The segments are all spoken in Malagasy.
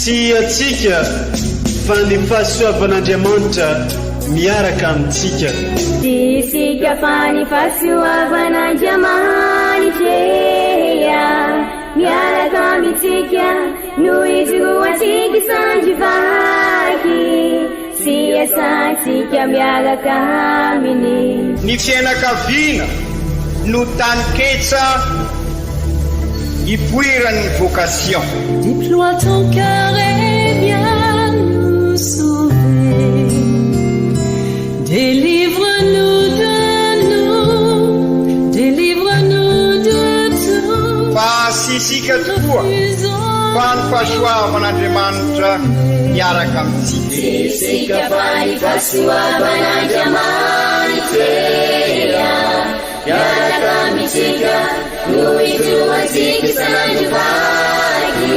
Tsy antsika fa ny fahasoavan'Andriamanitra miaraka amintsika. Tsy isika fa ny fahasoavan'Andriamanitra miaraka amintsika no ijoroantsika sandry vaky sy iasantsika miaraka aminy. Ny fiainakaviana no taninketsa ipoiran'ny vocation. Déploie ton cœur et viens nous sauver. Délivre-nous de nous, délivre-nous de tout. Fa tsy isika tokoa fa ny fahasoavan'Andriamanitra miaraka amintsika. Tsy isika fa ny fahasoavan'Andriamanitra miaraka amintsika no ijoroantsika isan'andro vaky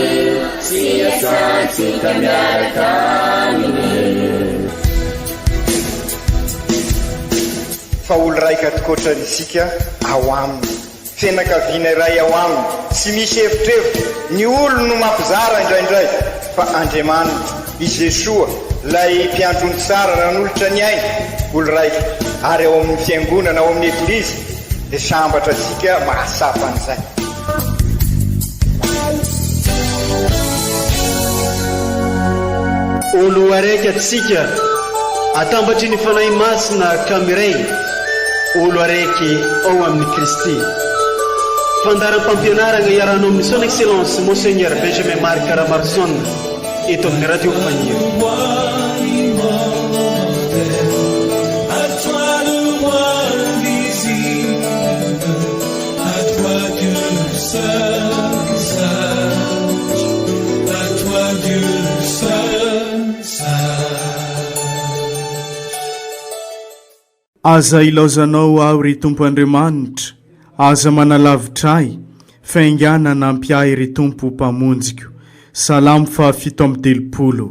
sy iasantsika miaraka aminy. Fa olo raika tokoatra isika ao aminy. Fianakaviana iray ao aminy, tsy misy evitrevitra, ny olony no mampizara indraindray, fa Andriamanitra, i Jesoa, ilay mpiandry ondry tsara nanolotra ny ainy, olo raika, ary ao amin'ny fiangonana, ao amin'ny Eglizy, dia sambatra antsika mahatsapa an'izay. Olo araiky atsika, atambatry ny Fanahy Masina ka miray, olo araiky ao amin'i Kristy. Fandaharam-pampianaragna iarahanao amin'ny Son Excellence Monseigneur Benjamin Marc Ramaroson eto amin'ny Radio Fagniry. Aza ilaozanao aho, ry Tompo Andriamanitra, aza manalavitra ahy, fa haingàna hanampy ahy, ry Tompo Mpamonjiko. Salamo faha-37.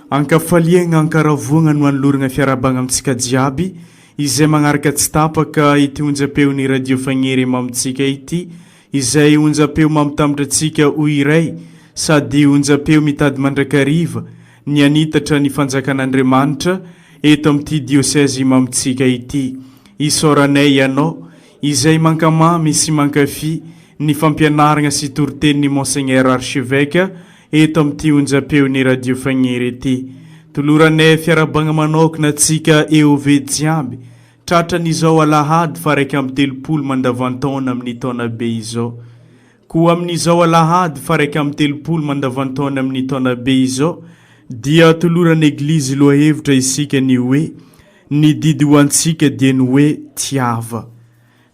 Ankafaliagna, ankaravoagna no anoloragna fiarahabagna amintsika jiaby izay magnaraka tsy tapaka ity onjam-peon'ny Radio Fagniry mamintsika ity, izay onjam-peo mampitambatra antsika ho iray sady onjam-peo mitady mandrakariva ny hanitatra ny fanjakan'Andriamanitra eto amin'ity diosezy mamintsika ity. Isaoranay ianao izay mankamamy sy mankafy ny fampianaragna sy toritenin'i Monseigneur Archevêque eto amin'ity onjam-peon'ny Radio Fagniry ity. Toloranay fiarahabagna manokana antsika EOV jiaby tratran'izao alahady faha 31 mandavantaona amin'ny taona be izao. Koa amin'izao alahady faha 31 mandavantaona amin'ny taona be izao dia toloran'ny Eglizy lohahevitra isika ny hoe Ny didy ho antsika dia ny hoe tiava.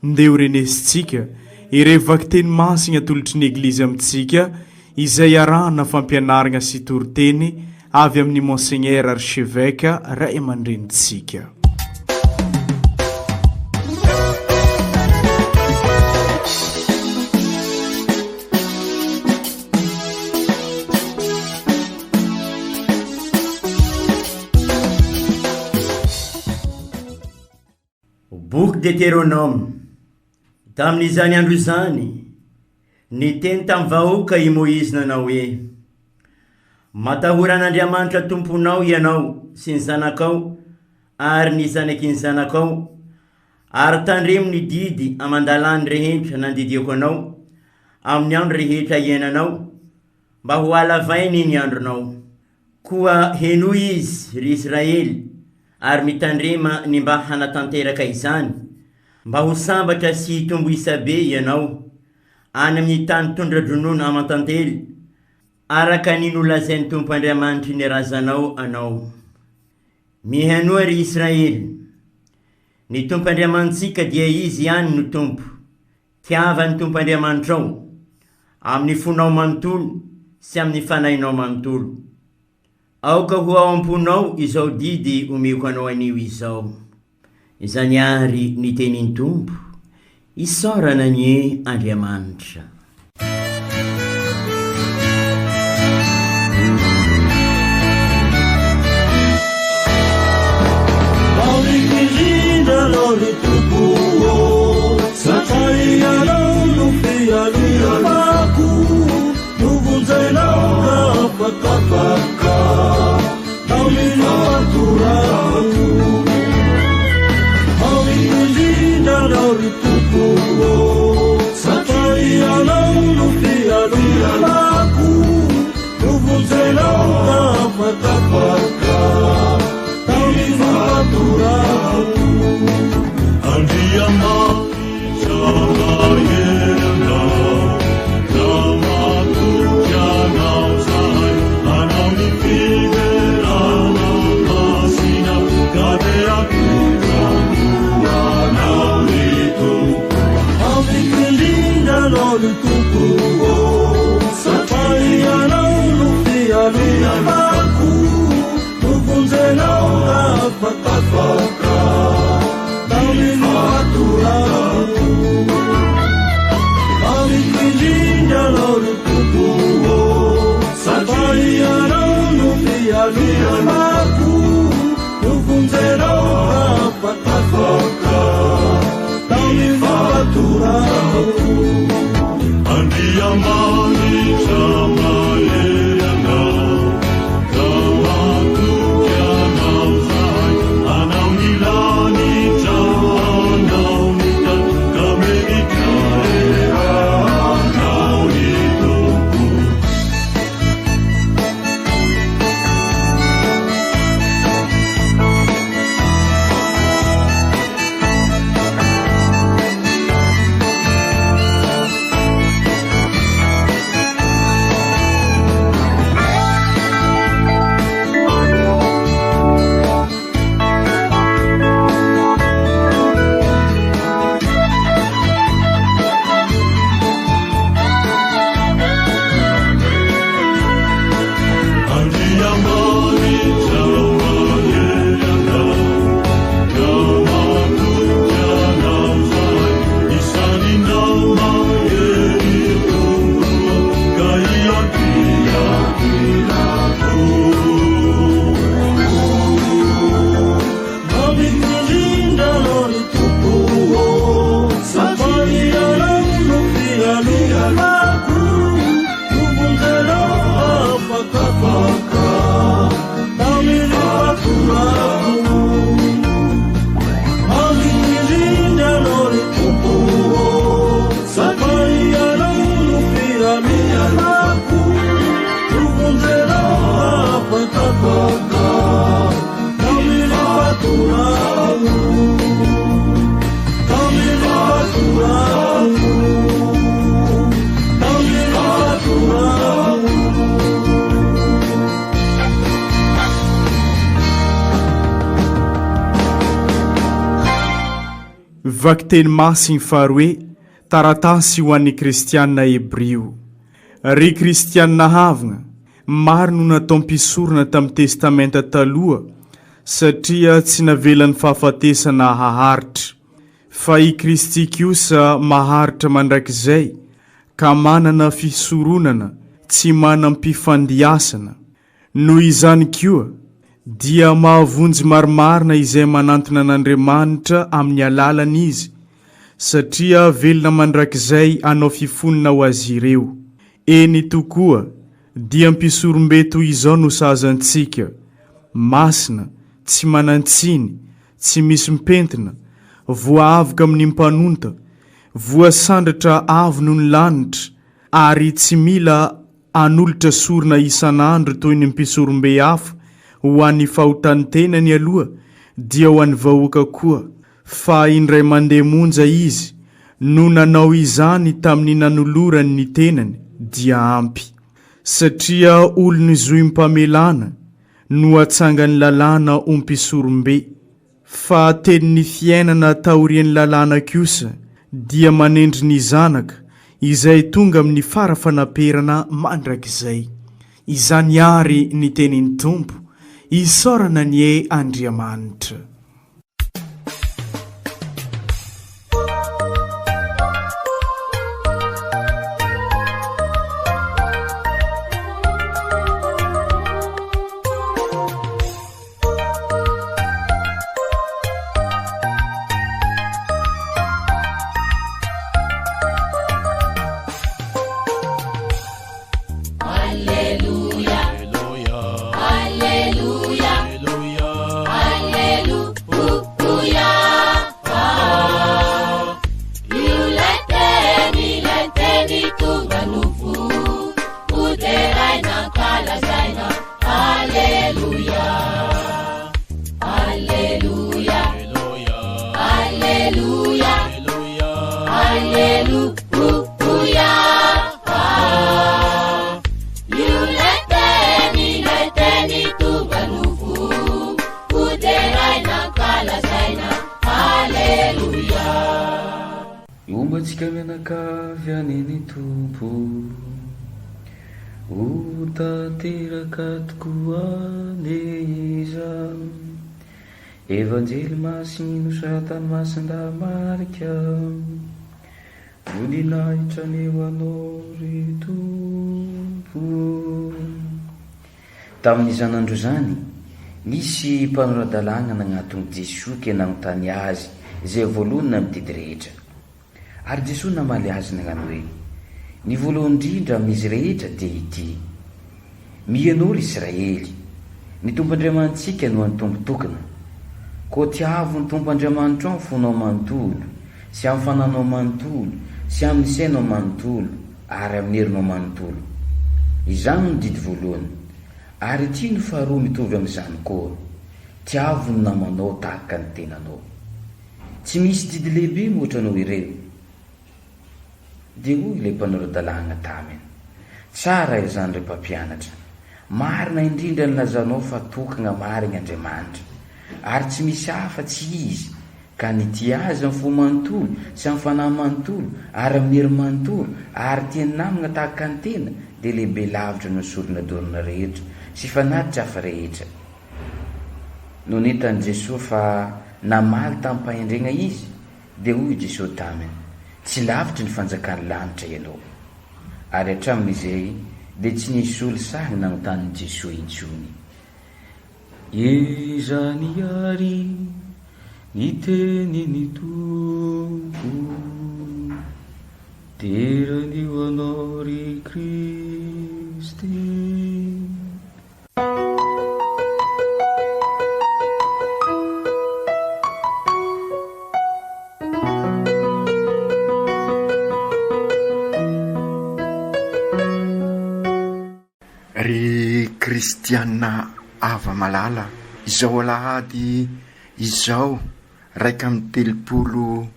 Ndeha ho renesintsika ireo vakiteny masina atolotry ny Eglizy amintsika izay arahana fampianarana sy toriteny avy amin'i Monseigneur Archevêque Ray aman-drenintsika. Boky Deteronoma. Tamin'izany andro izany, niteny tamin'ny vahoaka i Môizy nanao hoe, Matahora an'Andriamanitra Tomponao ianao sy ny zanakao ary ny zanaky ny zanakao, ary tandremo ny didy aman-dalàny rehetra nandidiako anao amin'ny andro rehetra iainanao, mba ho halavainy ny andronao. Koa henoy izy, ry Israely, ary mitandrema ny mba hanatanteraka izany, mba ho sambatra sy hitombo isa be ianao, any amin'ny tany tondra-dronono aman-tantely, araka ny nolazain'ny Tompo Andriamanitry ny razanao anao. Mihainoa, ry Israely! Ny Tompo Andriamanitsika dia Izy ihany no Tompo. Tiava ny Tompo Andriamanitrao, amin'ny fonao manontolo sy amin'ny fanahinao manontolo. Aoka ho ao am-ponao izao didy omeko anao anio izao. Izany àry ny tenin'ny Tompo, isaorana anie Andriamanitra. afakafaka tamin'ny fatorako. Mamiko indrindra Anao ry Tompo ô, satria Ianao no fialofako, novonjenao ka afakafaka tamin'ny fatorako. Andriamanitra mahery Anao, ka matoky Anao zahay, Anao ny fiderana masina, ka dia akoho Anao ry Tompo. Mamiko indrindra Anao ry Tompo ô, satria Ianao no fialofako, novonjenao ka afakafaka tamin'ny fatorako. Mamiko indrindra Anao ry Tompo ô, satria Ianao no fialofako, novonjenao ka afakafaka tamin'ny fatorako. Andriamanitra mahery Anao, ka matoky Anao zahay, Anao ny lanitra, Anao ny tany, ka mendrika Anao ry Tompo. Andriamanitra mahery Anao, ka matoky Anao zahay, isaninao mahery Tompo, ka iankiankinako. Mamiko indrindra Anao ry Tompo ô, satria Ianao no fialofako, novonjenao afakafaka tamin'ny fatorako. Mamiko indrindra Anao ry Tompo ô, satria Ianao no fialofako, novonjenao afakafaka tamin'ny fatorako. Tamin'ny fatorako. Tamin'ny fatorako. Vakiteny masiny faharoe, taratasy ho an'ny Kristianina Hebrio. Ry Kristianina havagna, maro no natao mpisorona tamin'ny Testamenta Taloha satria tsy navelan'ny fahafatesana haharitra. Fa i Kristy kosa maharitra mandrakizay ka manana fisoronana tsy manam-pifandiasana. Noho izany koa, dia mahavonjy marimarina izay manantona an'Andriamanitra amin'ny alalany Izy, satria velona mandrakizay hanao fifonana ho azy ireo. Eny tokoa, dia mpisorombe toy izao no sahaza antsika, masina, tsy manan-tsiny, tsy misy mipentina, voaavoka amin'ny mpanonta, voasandratra avo noho ny lanitra, ary tsy mila hanolotra sorona isan'andro toy ny mpisorombe hafa ho an'ny fahotan'ny tenany aloha dia ho an'ny vahoaka koa, fa indray mandeha monja izy no nanao izany tamin'ny nanolorany ny tenany dia ampy. Satria olon'ny zohim-pamelana no atsangan'ny lalàna ho mpisorombe. Fa tenin'ny fiainana taorian'ny lalàna kosa dia manendry ny Zanaka izay tonga amin'ny fara fanaperana mandrakizay. Izany àry ny tenin'ny Tompo, isaorana anie Andriamanitra. Alleluia. Homba antsika mianakavy anie ny Tompo. Ho tanteraka tokoa anie izany. Evanjely masiny nosoratan'i Masindahy Marka. Voninahitra anie ho Anao ry Tompo. Tamin'izany andro izany, nisy mpanora-dalàgna nagnatogno Jesoa ke nagnontany Azy izay voalohany namy didy rehetra. Ary Jesoa namaly azy nagnano hoe, Ny voalohany indrindra amin'izy rehetra dia ity, Mihainoa ry Israely, ny Tompo Andriamanitsika no an'ny Tompo tokana. Koa tiavo ny Tompo Andriamanitrao amin'ny fonao manontolo, sy amin'ny fananao manontolo, sy amin'ny sainao manontolo, ary amin'ny herinao manontolo. Izany no didy voalohany. Ary ity no faharoa mitovy amin'izany koa, Tiavo ny namanao tahaka ny tenanao. Tsy misy didy lehibe mihoatra noho ireo. Dia hoy ilay mpanora-dalàna taminy, Tsara izany, ry mpampianatra! Marina indrindra ny lazanao fa tokana marigny Andriamanitra, ary tsy misy hafa tsy Izy, ka ny tia Azy amin'ny fo manontolo sy amin'ny fanahy manontolo ary amin'ny hery manontolo ary tia ny namagna tahaka ny tena dia lehibe lavitra noho ny sorona dorana rehetra sy fanatitra hafa rehetra. Nony hitan'i Jesoa fa namaly tamim-pahendrena izy, dia hoy i Jesoa taminy, Tsy lavitry ny fanjakan'ny lanitra ianao. Ary hatramin'izay dia tsy nisy olo sahy nanontany Jesoa intsony. Izany àry ny tenin'ny Tompo, Dera anie ho Anao ry Kristy. Ry kristiana hava-malala, izao alahady izao 31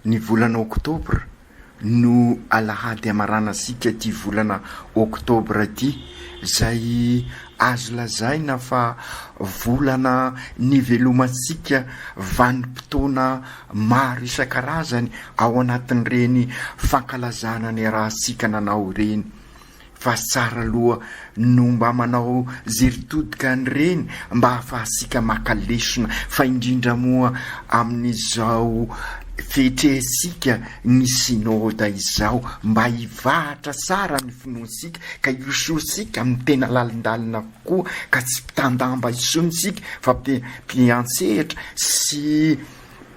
ny volana oktobra no alahady hamaranantsika ity volana oktobra ity, izay azo lazaina fa volana nivelomantsika vanim-potoana maro isan-karazany ao anatin'ireny fankalazana niarahantsika nanao ireny. Fa tsara aloha no mba manao jery todika an'ireny mba ahafahantsika maka lesona fa indrindra moa amin'izao fetrehantsika ny synoda izao mba hivahatra tsara ny finoantsika ka hirosoantsika amin'ny tena lalindalina kokoa ka tsy mpitan-damba intsony isika fa mpiantsehatra sy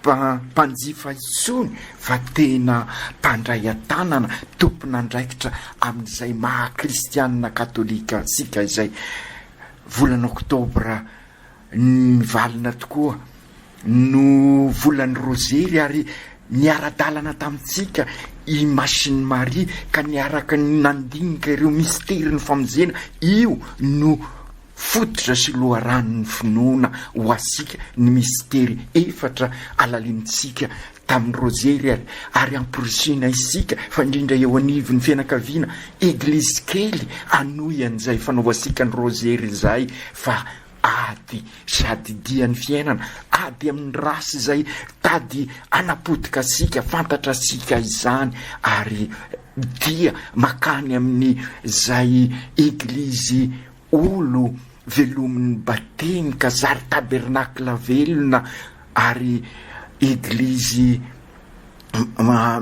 mpanjifa intsony fa tena mpandray an-tanana, tompon'andraikitra amin'izay maha kristianina katolika antsika izay. Volana oktobra nivalona tokoa no volan'ny rozery ary niara-dalana tamintsika i Masin'i Maria ka niaraka nandinika ireo misterin'ny famonjena, io no Fototra sy loharanon'ny finoana ho antsika ny mistery efatra alalinintsika tamin'ny Rozery ary ary amporisihina isika fa indrindra eo anivon'ny fianakaviana, Eglizy kely hanohy an'izay fanaovantsika ny Rozery izay fa ady sady dian'ny fiainana, ady amin'ny ratsy izay tady hanapotika antsika, fantatratsika izany ary dia makany amin'izay Eglizy Olo velomin'ny batemy ka zary tabernakla velona ary eglizy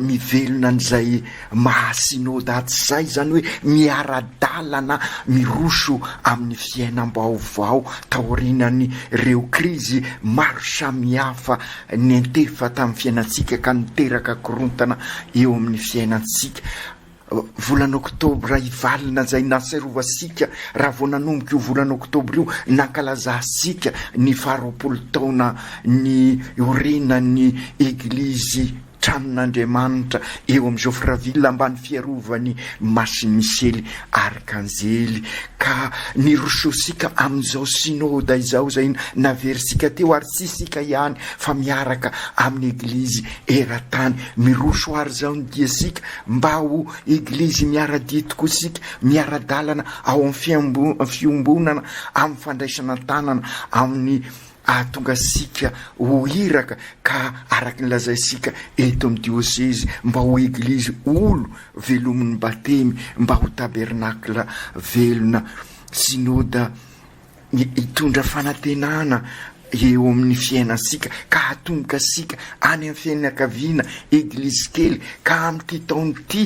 mivelona an'izay maha synoda atsizay, izany hoe miara-dalana miroso amin'ny fiainam-baovao taorianan'ireo krizy maro samihafa niantefa tamin'ny fiainantsika ka niteraka korontana eo amin'ny fiainantsika. Volana oktobra hivalona izay nahatsiarovasika raha vao nanomboka io volana oktobra io nankalazasika ny faharoapolo taona niorenan'ny Eglizy Tranon'Andriamanitra eo amin'ny Geoffraville ambany fiarovan'i Masin'i Misely Arkanjely ka nirosoasika amin'izao Synoda izao izay naverintsika teo ary tsy isika ihany fa miaraka amin'ny Eglizy eran-tany miroso ary izao ny diasika Mba ho Eglizy miara-dia tokoa isika, miara-dalana ao amin'ny fiombonana, amin'ny fandraisana an-tanana, amin'ny ahatonga antsika ho iraka ka araka ny lazaintsika eto amin'ny diosezy mba ho Eglizy olo velomin'ny batemy, mba ho tabernakla velona, synoda hitondra fanantenana eo amin'ny fiainantsika ka hahatonga antsika any amin'ny fianakaviana Eglizy kely ka amin'ity taona ity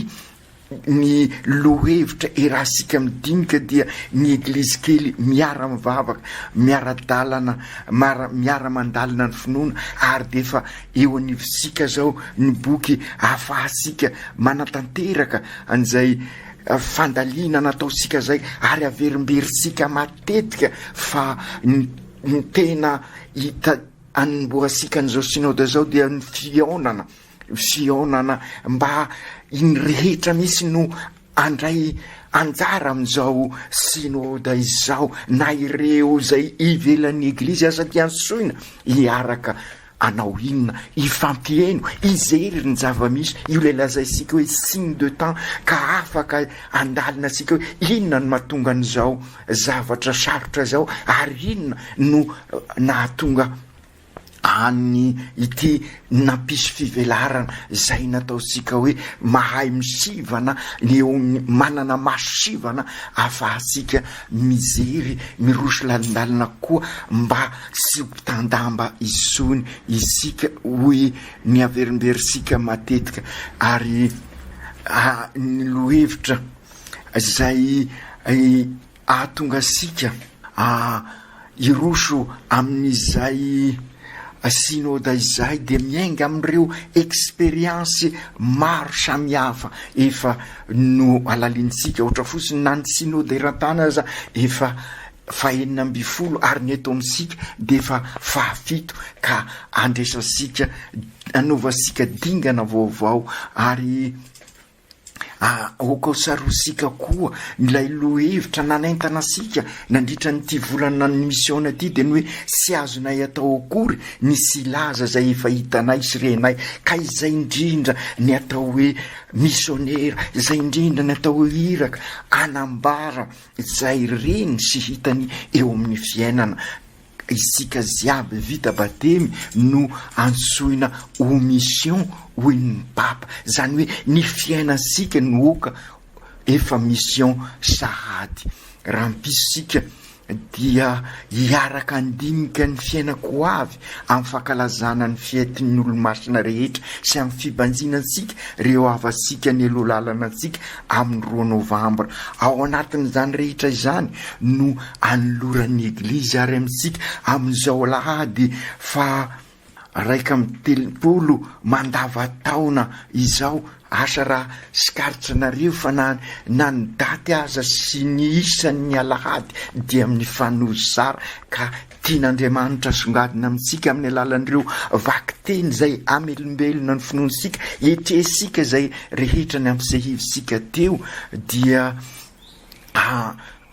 Ny lohevitra iarahantsika midinika dia ny Eglizy kely miara-mivavaka, miara-dalana, miara-mandalina ny finoana ary dia efa eo anivontsika izao ny boky ahafahantsika manatanteraka an'izay fandalinana ataontsika izay ary averimberintsika matetika fa ny tena hita anombohantsika an'izao Synoda izao dia ny fihaonana. fihaonana mba ny rehetra mihitsy no handray anjara amin'izao synoda izao, na ireo izay ivelan'ny eglizy aza dia antsoina hiaraka hanao inona, hifampiheno, hijery ny zava-misy, io ilay lazaintsika hoe signe de temps ka afaka handalina antsika hoe inona no mahatonga an'izao zavatra sarotra izao ary inona no nahatonga any ity nampisy fivelarana izay nataontsika hoe mahay misivana ny eo amin'ny manana maso sivana ahafahantsika mijery miroso lalindalina kokoa mba tsy ho mpitandamba intsony isika hoy ny averimberintsika matetika ary ny lohevitra izay Hahatonga antsika hiroso amin'izay Synoda izay dia miainga amin'ireo expérience maro samihafa efa nohalalinintsika, ohatra fotsiny na ny Synoda eran-tany aza efa fahenina ambin'ny folo ary ny eto amintsika dia efa fahafito ka andraisantsika, anaovantsika dingana vaovao ary Aoka ho tsaroantsika koa ilay lohahevitra nanentana antsika nandritra an'ity volana ny misiona ity dia ny hoe tsy azonay atao akory ny tsy hilaza izay efa hitanay sy renay ka izay indrindra ny atao hoe misionera, izay indrindra ny atao hoe iraka, hanambara izay reny sy hitany eo amin'ny fiainana. Isika jiaby vita batemy no antsoina ho mission hoy ny Papa. Izany hoe ny fiainantsika no oka efa mission sahady. Rahampitso isika dia hiaraka handinika ny fiainako ho avy amin'ny fankalazana ny fetin'ny olomasina rehetra sy amin'ny fibanjinantsika ireo havantsika nialoha lalana antsika amin'ny roa novambra. Ao anatin'izany rehetra izany no anoloran'ny Eglizy ary amintsika amin'izao alahady faha 31 mandavantaona izao. Asa raha tsikaritrareo fa na na ny daty aza sy ny isan'ny alahady dia mifanozara ka Tian'Andriamanitra asongadina amintsika amin'ny alalan'ireo vakiteny izay hamelombelona ny finoantsika, etrehintsika izay rehetra nampisehivintsika teo dia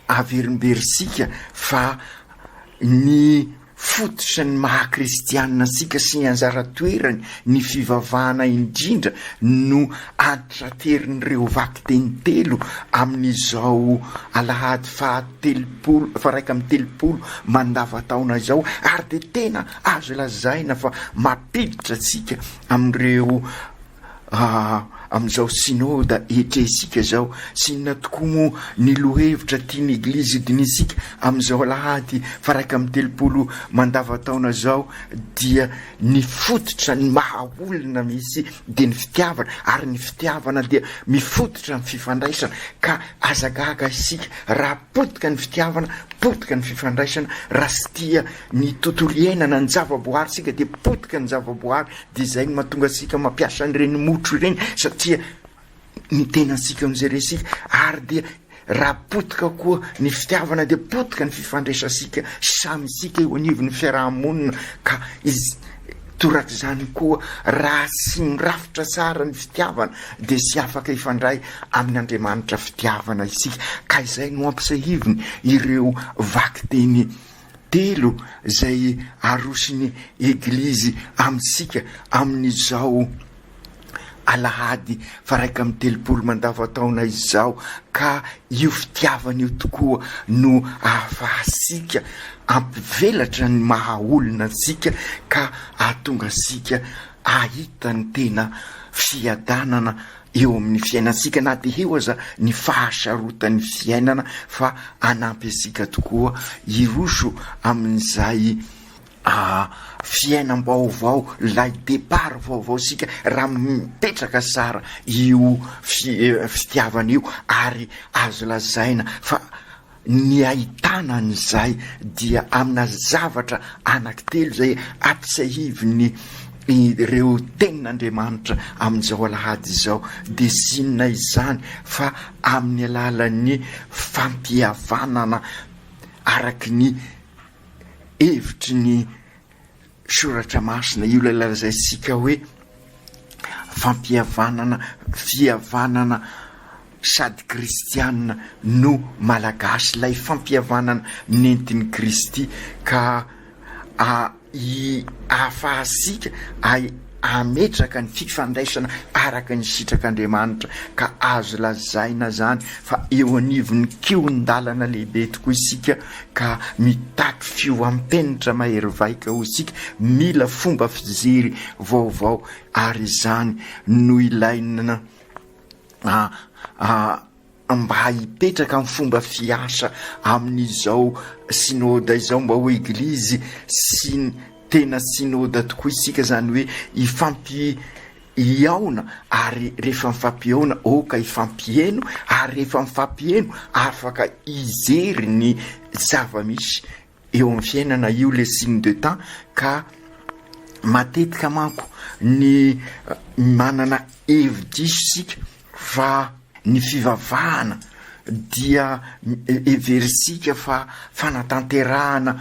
averimberintsika fa ny fototra ny maha kristianina antsika sy ny anjara toerany, ny fivavahana indrindra no antraterin'ireo vakiteny telo amin'izao alahady faha 30, faha 31 mandavantaona izao ary dia tena azo lazaina fa mampiditra antsika amin'ireo amin'izao synoda etrehintsika izao. Tsy inona tokoa moa ny lohevitra tian'ny Eglizy hodinihintsika amin'izao alahady faha 31 mandavantaona izao dia ny fototra ny maha olona mihitsy dia ny fitiavana ary ny fitiavana dia mifototra amin'ny fifandraisana ka aza gaga isika Raha potika ny fitiavana, potika ny fifandraisana, raha tsy tia ny tontolo iainana, ny zavaboary isika dia potika ny zavaboary, dia izay no mahatonga antsika mampiasa an'ireny motro ireny satria ny tenantsika no jerentsika, ary dia raha potika koa ny fitiavana dia potika ny fifandraisantsika samy isika eo anivon'ny fiaraha-monina ka iz- torak'izany koa raha tsy mirafitra tsara ny fitiavana dia tsy afaka hifandray amin' Andriamanitra fitiavana isika, ka izay no ampisehiviny ireo vakiteny telo izay aroson'ny Eglizy amintsika amin'izao. alahady faha-31 mandavantaona izao ka io fitiavana io tokoa no ahafahantsika hampivelatra ny maha olona antsika ka hahatonga antsika hahita ny tena fiadanana eo amin'ny fiainantsika na dia eo aza ny fahasarotan'ny fiainana fa hanampy antsika tokoa hiroso amin'izay fiainam-baovao, ilay départ vaovao isika raha mipetraka tsara io fitiavana io ary azo lazaina fa ny ahitana an'izay dia amina zavatra anankitelo izay ampitsiahivin'ny ireo tenin'Andriamanitra amin'izao alahady izao dia tsy inona izany fa amin'ny alalan'ny fampihavanana araky ny hevitry ny soratra masina, io ilay lazaintsika hoe fampihavanana, fihavanana sady kristianina no malagasy, ilay fampihavanana nentin'i Kristy ka a i ahafahantsika hametraka ny fifandraisana araka ny sitrak'Andriamanitra ka azo lazaina izany fa eo anivon'ny kihon-dalana lehibe tokoa isika ka mitaky fiovam-penitra mahery vaika ho isika, mila fomba fijery vaovao ary izany no ilaina mba hipetraka amin'ny fomba fiasa amin'izao synoda izao mba ho eglizy sy tena synoda tokoa isika izany hoe hifampi hihaona ary rehefa mifampihaona oka hifampiheno ary rehefa mifampiheno afaka hijery ny zava-misy eo amin'ny fiainana io le signe de temps ka matetika manko ny manana hevi-diso isika fa ny fivavahana dia heverintsika fa fanatanterahana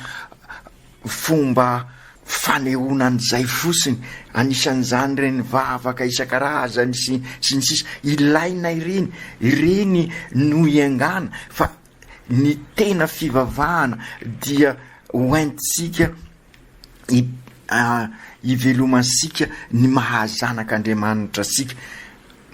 fomba fanehoana an'izay fotsiny, anisan'izany ireny vavaka isan-karazany sy sy ny sisa, ilaina ireny, ireny no iangana fa ny tena fivavahana dia hoentintsika hivelomantsika ny maha zanak'Andriamanitra antsika.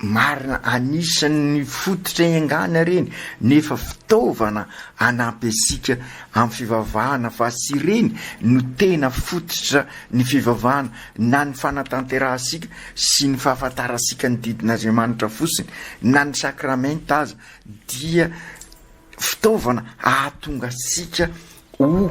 Marina, anisan'ny fototra iangana ireny, nefa fitaovana hanampy antsika amin'ny fivavahana fa tsy ireny no tena fototra ny fivavahana na ny fanatanterahantsika sy ny fahafantarantsika ny didin'Andriamanitra fotsiny na ny sakramenta aza dia fitaovana hahatonga antsika ho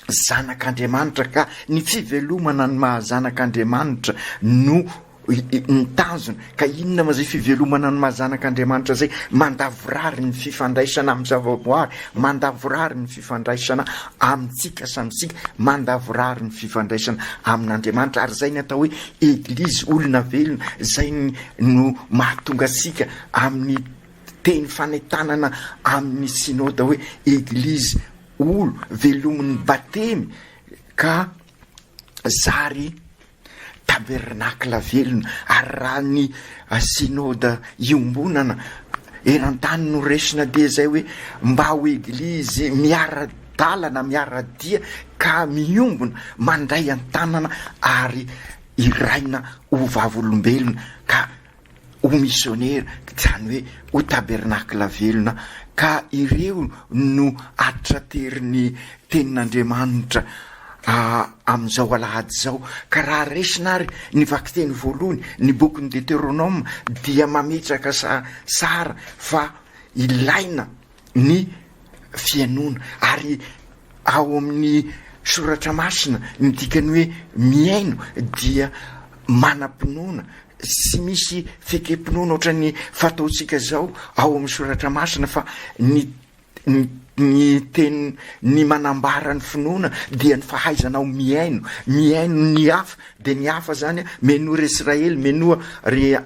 zanak'Andriamanitra ka ny fivelomana ny maha zanak'Andriamanitra no ny tanjona. Ka inona moa izay fivelomana ny maha zanak'Andriamanitra izay? Mandavorary ny fifandraisana amin'ny zavaboary, mandavorary ny fifandraisana amintsika samy isika, mandavorary ny fifandraisana amin'Andriamanitra. Ary izay ny atao hoe Eglizy, olona velona, izay no mahatonga antsika amin'ny teny fanentanana amin'ny Synoda hoe Eglizy olo velomin'ny batemy ka zary tabernakla velona ary raha ny synoda iombonana eran-tany no resina dia izay hoe mba ho eglizy miara-dalana miara-dia ka miombona mandray an-tanana ary iraina ho vavolombelona ka ho misionera, izany hoe ho tabernakla velona, ka ireo no atraterin'ny Tenin'Andriamanitra amin'izao alahady izao. Ka raha raisina ary ny vakiteny voalohany, ny bokin'ny Deteronoma, dia mametraka sara fa ilaina ny fihainoana ary ao amin'ny soratra masina ny dikany hoe mihaino dia manam-pinoana sy misy fekem-pinoana ohatran'ny fataontsika izao ao amin'ny soratra masina fa ny ny teny ny manambara ny finoana dia ny fahaizanao mihaino mihaino ny hafa Dia ny hafa izany, Mihainoa ry Israely, mihainoa ry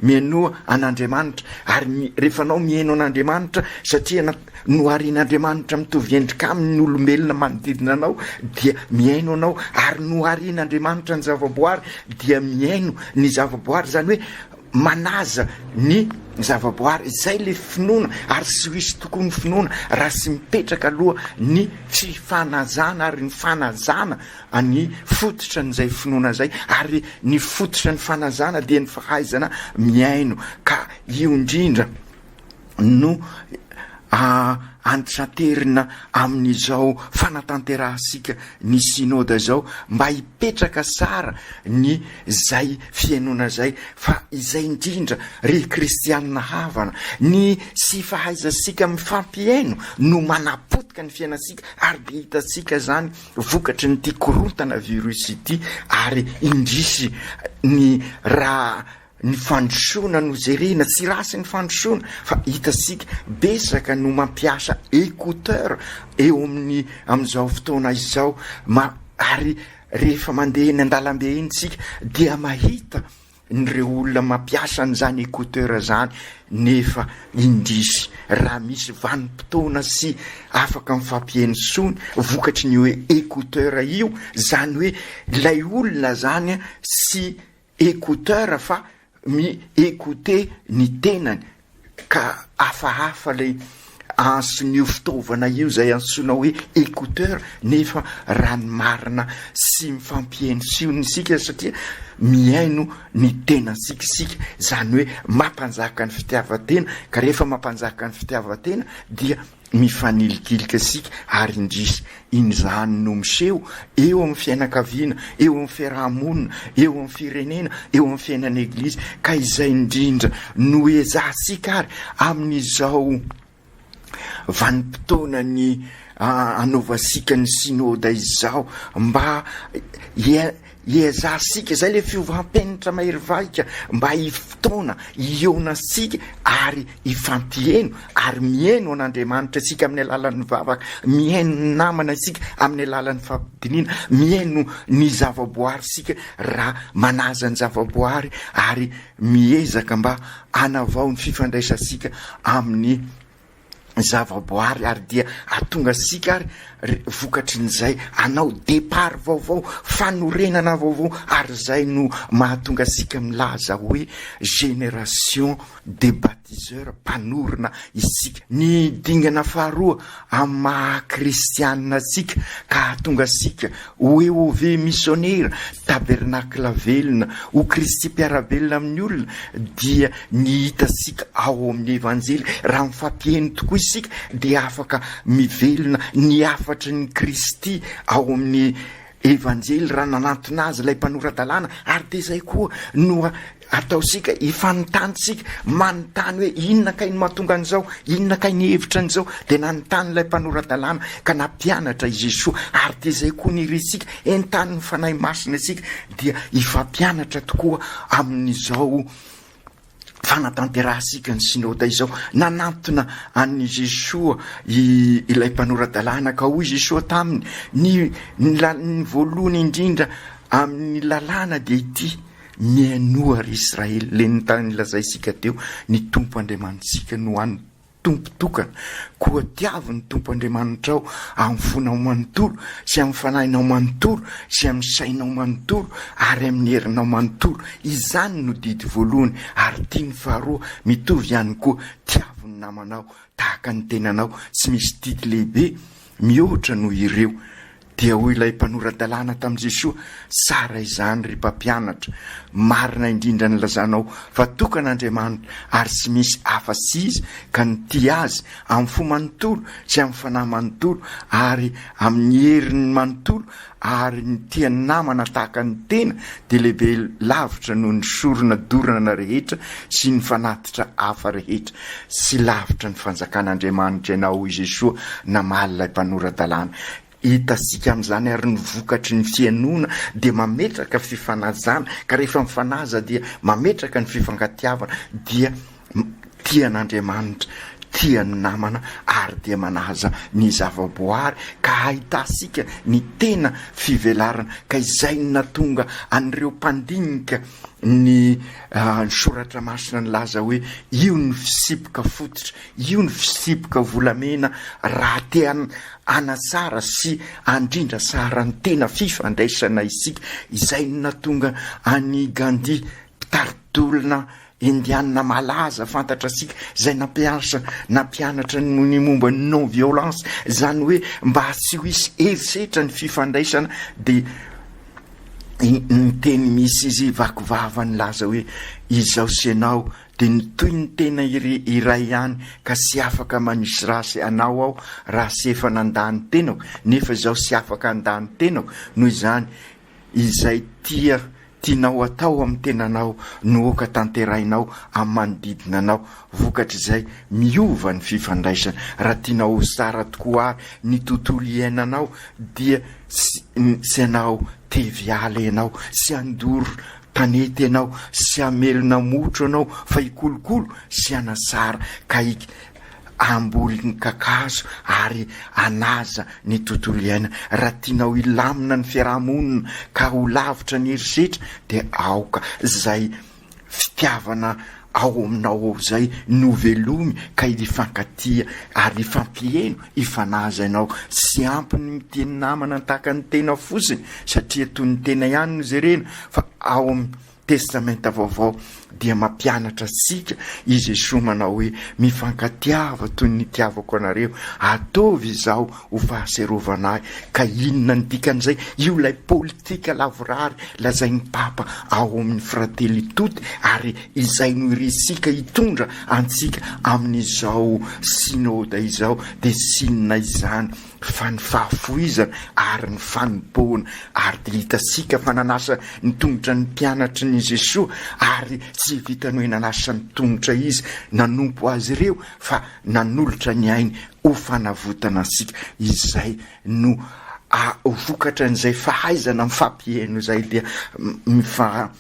mihainoa an'Andriamanitra. Ary ny, rehefa anao mihaino an'Andriamanitra, satria na, noharian'Andriamanitra mitovy endrika aminy ny olombelona manodidina anao, dia mihaino anao. Ary noharian'Andriamanitra ny zavaboary, dia mihaino ny zavaboary. Izany hoe manaja ny. zavaboary, izay le finoana ary tsy ho hisy tokoa ny finoana raha tsy mipetraka aloha ny fifanajana ary ny fanajana ny fototra an'izay finoana izay ary ny fototra ny fanajana dia ny fahaizana mihaino ka io indrindra no antitranterina amin'izao fanatanterahantsika ny Synoda izao mba hipetraka tsara ny zay fihainoana zay fa izay indrindra ry kristianina havana ny tsy fahaizantsika mifampihaino no manapotika ny fiainantsika ary dia hitantsika zany vokatry ny ity korontana virus ity ary indrisy ny raha Ny fandrosoana no jerena, tsy ratsy ny fandrosoana fa hitantsika betsaka no mampiasa écouteur eo amin'ny amin'izao fotoana izao ma ary rehefa mandeha eny an-dalambe eny tsika dia mahita nireo olona mampiasa an'izany écouteur zany nefa indrisy raha misy vanim-potoana sy afaka mifampiheno tsony vokatry ny hoe écouteur io zany hoe ilay olona zany sy écouteur fa mi écouter ny tenany ka hafahafa lay antson'io fitaovana io zay antsoina hoe écouteur nefa raha ny marina sy mifampiheno siona isika satria mihaino ny tenantsika isika zany hoe mampanjaka ny fitiavan-tena ka rehefa mampanjaka ny fitiavan-tena dia Mifanilikilika isika ary indrisy, in'izany no miseho eo amin'ny fiainankaviana, eo amin'ny fiaraha-monina, eo amin'ny firenena, eo amin'ny fiainan'ny Eglizy, ka izay indrindra no ezahantsika ary amin'izao vanim-potoanan'ny anaovantsika ny Synoda izao mba Iezahantsika, izay ilay fiovam-penitra mahery vaika, mba hifotoana, hihaonantsika ary hifampiheno ary mihaino an'Andriamanitra isika amin'ny alalan'ny vavaka, mihaino ny namana isika amin'ny alalan'ny fampidiniana, mihaino ny zavaboary isika raha manaja ny zavaboary ary miezaka mba hanavao ny fifandraisantsika amin'ny zavaboary ary dia atonga antsika ary vokatrin'izay hanao départ vaovao, fanorenana vaovao ary izay no mahatonga antsika milaza hoe génération des bâtisseurs, mpanorina isika. Ny dingana faharoa amin'ny maha kristianina antsika ka hahatonga antsika ho EOV misionera, tabernakla velona, ho Kristy mpiara-belona amin'ny olona dia ny hitantsika ao amin'ny Evanjely. Raha mifampiheno tokoa isika dia afaka mivelona ny hafatry ny Kristy ao amin'ny Evanjely raha nanantona azy ilay mpanora-dalàna ary dia izay koa no ataontsika, hifanontany isika, manontany hoe inona kay no mahatonga an'izao, inona kay ny hevitra an'izao, dia nanontany ilay mpanora-dalàna ka nampianatra i Jesoa ary dia izay koa ny irintsika, entanin'ny Fanahy Masina isika dia hifampianatra tokoa amin'izao fanatanterahantsika ny Synoda izao. Nanantona an'i Jesoa ilay mpanora-dalàna ka hoy Jesoa taminy, ny ny voalohany indrindra amin'ny lalàna dia ity, Mihainoa ry Israely, le nolazaintsika teo, ny Tompo Andriamanitsika no hany Tompo tokana. Koa tiavo ny Tompo Andriamanitrao amin'ny fonao manontolo, sy amin'ny fanahinao manontolo, sy amin'ny sainao manontolo, ary amin'ny herinao manontolo. Izany no didy voalohany, ary ity ny faharoa, mitovy ihany koa, tiavo ny namanao tahaka ny tenanao. Tsy misy didy lehibe mihoatra noho ireo. Dia hoy ilay mpanora-dalàna tamin'i Jesoa, Tsara izany, ry Mpampianatra! Marina indrindra ny lazanao fa tokana Andriamanitra ary tsy misy afa-tsy Izy, ka ny tia Azy amin'ny fo manontolo sy amin'ny fanahy manontolo ary amin'ny heriny manontolo ary ny tia ny namana tahaka ny tena dia lehibe lavitra noho ny sorona dorana rehetra sy ny fanatitra hafa rehetra. Tsy lavitra ny fanjakan'Andriamanitra ianao, hoy Jesoa namaly ilay mpanora-dalàna. Hitantsika amin'izany ary ny vokatry ny fihainoana dia mametraka fifanajana, ka rehefa mifanaja dia mametraka ny fifankatiavana, dia tia an'Andriamanitra, tia ny namana ary dia manaja ny zavaboary ka ahitantsika ny tena fivelarana, ka izay no nahatonga an'ireo mpandinika ny soratra masina nilaza hoe io ny fitsipika fototra, io ny fitsipika volamena raha te hanatsara sy handrindra tsara ny tena fifandraisana isika. Izay no nahatonga an'i Gandhi. mpitari-tolona indianina malaza fantatra antsika izay nampiasa nampianatra ny momba ny non violence, izany hoe mba tsy ho hisy herisetra ny fifandraisana dia niteny misy izy vaky vava nilaza hoe izaho sy ianao dia ny toy ny tena iray ihany ka tsy afaka manisy rasy anao aho raha tsy efa nandà ny tenako nefa izaho tsy afaka handà ny tenako noho izany Izay tia tianao atao amin'ny tenanao no aoka tanterahinao amin'ny manodidina anao. Vokatr'izay, miova ny fifandraisana. Raha tianao ho tsara tokoa àry ny tontolo iainanao dia tsy hanao tevy ala ianao, tsy handoro tanety ianao, tsy hamelona motro ianao fa hikolokolo sy hanatsara ka hamboly ny kakazo ary hanaja ny tontolo iainana. Raha tianao hilamina ny fiaraha-monina ka ho lavitra ny herisetra dia aoka izay fitiavana ao aminao ao izay no velomy ka hifankatia ary hifampiheno, hifanaja ianao. Tsy ampy ny mitia ny namana tahaka ny tena fotsiny satria toy ny tena ihany no jerena fa ao amin'ny Testamenta Vaovao dia mampianatra antsika i Jesoa manao hoe, Mifankatiava toy ny nitiavako anareo, ataovy izao ho fahatsiarovana ahy. Ka inona ny dikan'izay? Io ilay politika lavorary lazain'ny Papa ao amin'ny Fratelli Tutti ary izay no irintsika hitondra antsika amin'izao Synoda izao dia tsy inona izany fa ny fahafohizana ary ny fanompoana, ary dia hitantsika fa nanasa ny tongotra ny mpianatry ny Jesoa, ary tsy vitan'ny hoe nanasa ny tongotra Izy nanompo azy ireo fa nanolotra ny ainy ho fanavotana antsika, izay no vokatra an'izay fahaizana mifampiheno izay dia mifa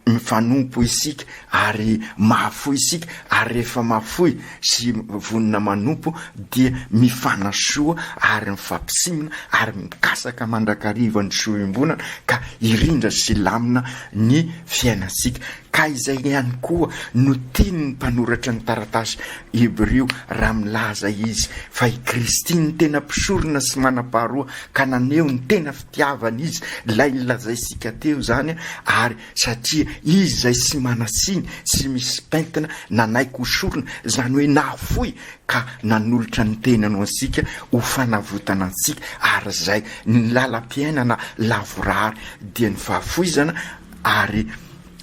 Mifanompo isika ary mahafoy isika, ary rehefa mahafoy sy vonona manompo dia mifanasoa ary mifampisimina ary mikasaka mandrakariva ny soa iombonana ka hirindra sy hilamina ny fiainantsika. Ka izay ihany koa no tian'ny mpanoratra ny taratasy Hebrio raha milaza izy fa i Kristy no tena mpisorona sy manam-paharoa ka naneho ny tena fitiavana izy, ilay nolazaintsika teo izany, ary satria izy izay tsy manan-tsiny, tsy misy pentina, nanaiky ho sorona, izany hoe nahafoy ka nanolotra ny tenany ho antsika ho fanavotana antsika, ary izay ny lalam-piainana lavorary dia ny fahafoizana ary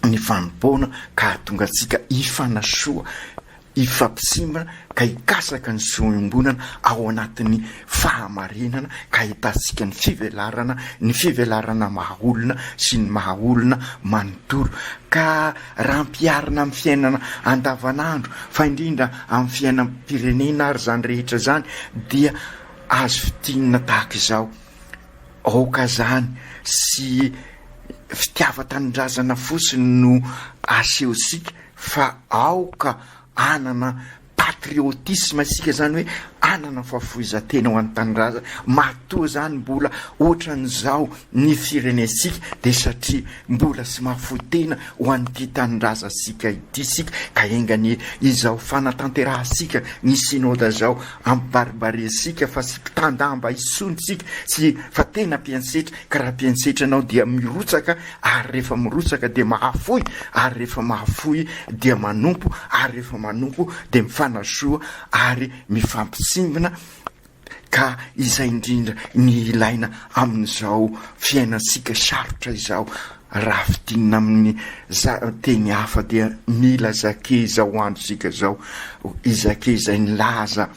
ny fanompoana ka hahatonga antsika hifanasoa hifampitsimbina ka hikasaka ny soa iombonana ao anatin'ny fahamarinana ka ahitantsika ny fivelarana, ny fivelarana maha olona sy ny maha olona manontolo. Ka raha ampiharina amin'ny fiainana andavanandro fa indrindra amin'ny fiainam-pirenena ary izany rehetra izany dia azo fintinina tahaka izao, aoka izany sy fitiavan-tanindrazana fotsiny no asehontsika Fa aoka hanana patriotisme isika zany hoe hanana fahafoizan-tena ho an'ny tanindrazana, matoa zany mbola ohatran'izao ny firenentsika dia satria mbola tsy mahafoy tena ho an'ity tanindrazantsika ity isika, ka enga anie izao fanatanterahantsika ny synoda izao ampibaribariantsika fa tsy mpitandamba intsony isika, tsy fa tena mpiantsetra, ka raha mpiantsetra ianao dia mirotsaka ary rehefa mirotsaka dia mahafoy, ary rehefa mahafoy dia manompo, ary rehefa manompo dia mifanasoa ary mifampitsimbina, ka izay indrindra ny ilaina amin'izao fiainantsika sarotra izao, raha fintinina amin'ny teny hafa dia mila Zake izao androntsika izao, i Zake izay nilaza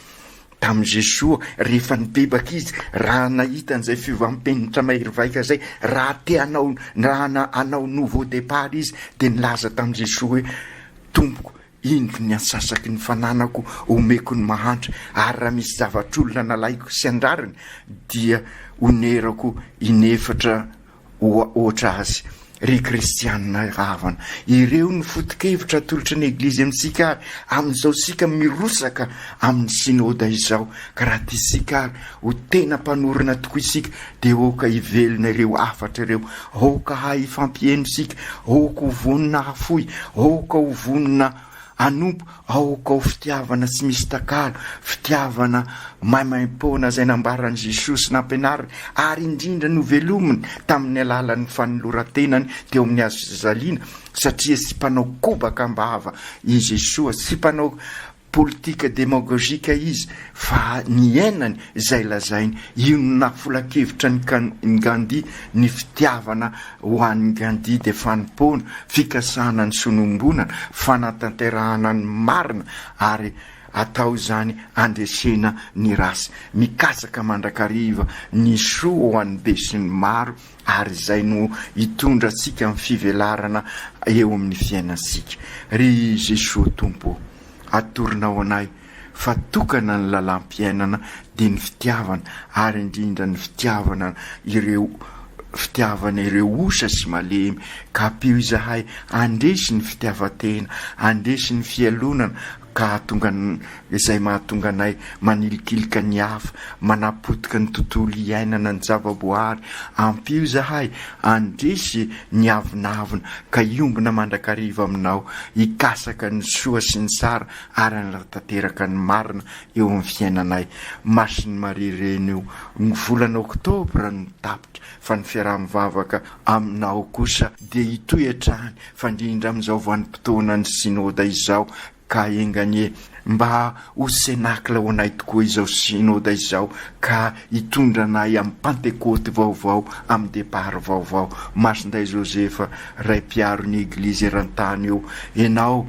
Tamin'i Jesoa, rehefa nibebaka izy, raha nahita an'izay fiovam-penitra mahery vaika izay, raha te hanao, raha hanao nouveau départ izy, dia nilaza tamin'i Jesoa hoe, Tompoko, indro ny antsasaky ny fananako omeko ny mahantra, ary raha misy zavatr'olona nalaiko sy an-drariny, dia onerako inefatra Ohoatra azy, ry kristianina havana, ireo no foto-kevitra atolotry ny Eglizy amintsika ary amin'izao isika mirotsaka amin'ny Synoda izao. Ka raha tiantsika ary ho tena mpanorina tokoa isika dia aoka hivelona ireo hafatra ireo, aoka hahay hifampiheno isika, aoka ho vonona hahafoy, aoka ho vonona. hanompo, aoka ho fitiavana tsy misy takalo, fitiavana maimaimpoana izay nambaran'i Jesoa sy nampianariny ary indrindra novelominy tamin'ny alalan'ny fanoloran-tenany teo amin'ny hazofijaliana, satria tsy mpanao kobaka am-bava i Jesoa, tsy mpanao Politika demagogika izy fa niainany izay lazainy. Io no nahafola-kevitra an'i Gandhi, ny fitiavana ho an'i Gandhi dia fanompoana, fikasana ny soa niombonana, fanatanterahana ny marina ary atao izany handresena ny ratsy. Mikatsaka mandrakariva ny soa ho an'ny besinimaro ary izay no hitondra antsika amin'ny fivelarana eo amin'ny fiainantsika. Ry Jesoa Tompo ô, atoronao anay fa tokana ny lalam-piainana dia ny fitiavana ary indrindra ny fitiavana ireo fitiavana ireo osa sy malemy ka ampio izahay handresy ny fitiavan-tena, handresy ny fialonana ka hahatonga izay mahatonga anay manilikilika ny hafa, manapotika ny tontolo iainana ny zavaboahary, ampio izahay handresy ny avonavona ka hiombona mandrakariva aminao, hikasaka ny soa sy ny tsara ary hanatanteraka ny marina eo amin'ny fiainanay. Masin'i Maria Reny o, ny volana oktobra no tapitra fa ny fiaraha-mivavaka aminao kosa dia hitohy hatrany fa indrindra amin'izao vanim-potoanan'ny Synoda izao ka enga anie mba ho Cenacle ho anay tokoa izao Synoda izao ka hitondra anay amin'ny Pantekoty vaovao, amin'ny départ vaovao. Masindahy Josefa, Ray mpiaro ny Eglizy eran-tany ô, Ianao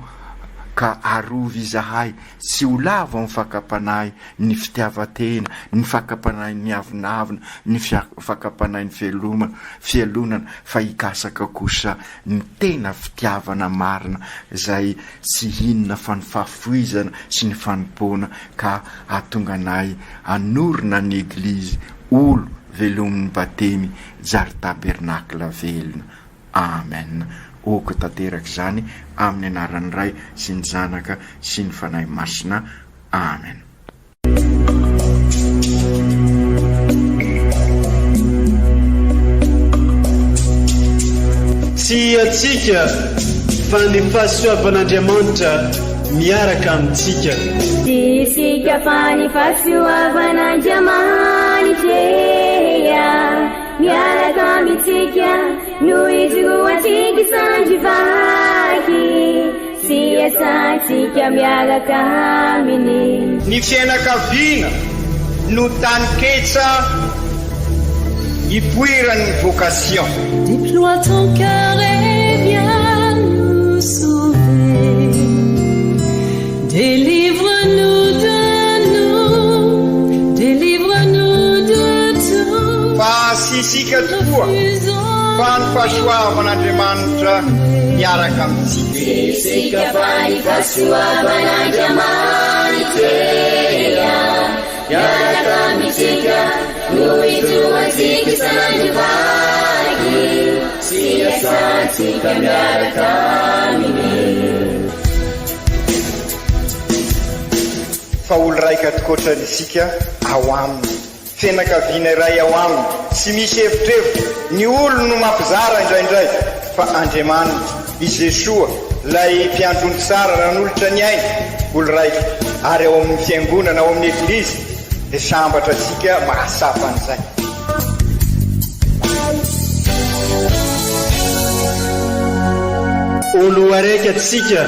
ka arovy izahay tsy ho lavo amin'ny fakam-panahy ny fitiavan-tena, ny fakam-panahy ny avonavona, ny fakam-panahy ny fialomana, fialonana, fa hikasaka kosa ny tena fitiavana marina izay tsy inona fa ny fahafoizana sy ny fanompoana ka hahatonga anay hanorina ny Eglizy olo velomin'ny batemy zary tabernakla velona. Amen. Oko tanteraka izany amin'ny anaran'ny Ray sy ny Zanaka sy ny Fanahy Masina. Amen. Tsy antsika fa ny fahasoavan'Andriamanitra miaraka amintsika. Tsy isika fa ny fahasoavan'Andriamanitra miaraka amintsika no ijoroantsika isandry vaky. Sy iasantsika miaraka aminy. Ny fiainakaviana no taninketsa ipoiran'ny vocation. Déploie ton cœur et viens nous sauver Délivre-nous de nous, délivre-nous de tout Fa tsy isika tokoa fa ny fahasoavan'Andriamanitra miaraka amintsika. Tsy isika fa ny fahasoavan'Andriamanitra miaraka amintsika no ijoroantsika isan'andro vaky sy iasantsika miaraka aminy. Fa olo raika tokoatrany isika ao aminy. Fianakaviana iray ao aminy, tsy misy evitrevitra, ny olony no mampizara indraindray, fa Andriamanitra, i Jesoa, ilay Mpiandry ondry tsara nanolotra ny ainy, olo raika, ary ao amin'ny Fiangonana, ao amin'ny Eglizy, dia sambatra antsika mahatsapa an'izay. Olo araiky antsika,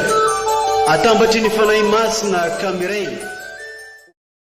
atambatry ny Fanahy Masina ka miray.